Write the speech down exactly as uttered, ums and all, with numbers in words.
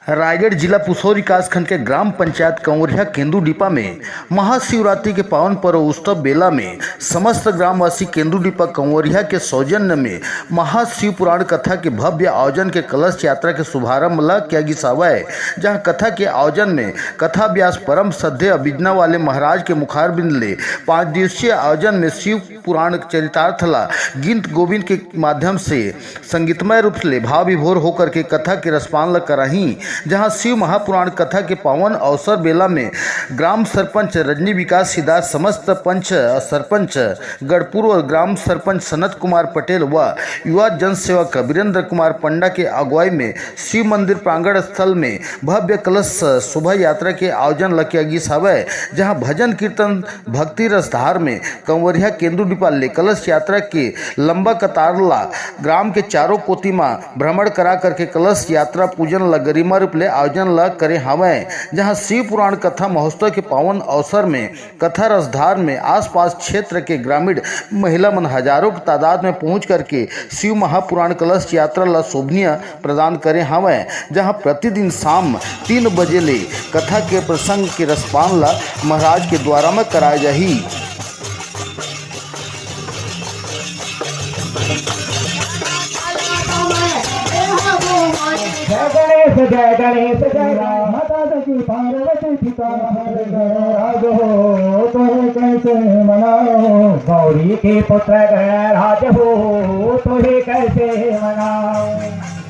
रायगढ़ जिला पुसौर विकासखंड के ग्राम पंचायत कंवरिया केंदूडीपा में महाशिवरात्रि के पावन पर्व उत्सव बेला में समस्त ग्रामवासी केंदूडीपा कंवरिया के सौजन्य में महाशिव पुराण कथा के भव्य आयोजन के कलश यात्रा के शुभारंभ ल किया गिस हावय, जहां कथा के आयोजन में कथा व्यास परम श्रद्धेय अबिजना वाले महाराज के मुखारबिंद ले पांच दिवसीय आयोजन में शिव पुराण चरितार्थ ला गीत गोविंद के माध्यम से संगीतमय रूप ले भाव विभोर होकर के कथा के रसपान ल कराही, जहां शिव महापुराण कथा के पावन अवसर बेला में ग्राम सरपंच रजनी विकास सिद्धार्थ, समस्त पंच अउ सरपंच गढ़पुर और ग्राम सरपंच सनत कुमार पटेल व युवा जन सेवक वीरेंद्र कुमार पंडा के अगुवाई में शिव मंदिर प्रांगण स्थल में भव्य कलश शोभा यात्रा के आयोजन ल किया गिस हवय, जहां भजन कीर्तन भक्ति रसधार में कंवरिया केंदूडीपा ले कलश यात्रा के लंबा कतार ला ग्राम के चारों कोति म भ्रमण करा करके कलश यात्रा पूजन ला गरिमा रूप ले आयोजन ला करे हावय, जहां शिव पुराण कथा महोत्सव के पावन अवसर में कथा रसधार में आसपास क्षेत्र के ग्रामीण महिला मन हजारों के तादाद में पहुंच करके शिव महापुराण कलश यात्रा ला शोभनीय प्रदान करे हावय, जहां प्रतिदिन शाम तीन बजे ले कथा के प्रसंग के रसपान ला महाराज के द्वारा म कराय जाही। जय गणेश, जय गणेश, जय गणेश। माता की पार्वती पिता गणराज हो, तोहे कैसे मनाओ। गौरी के पुत्र गणराज हो, तोहे कैसे मनाओ।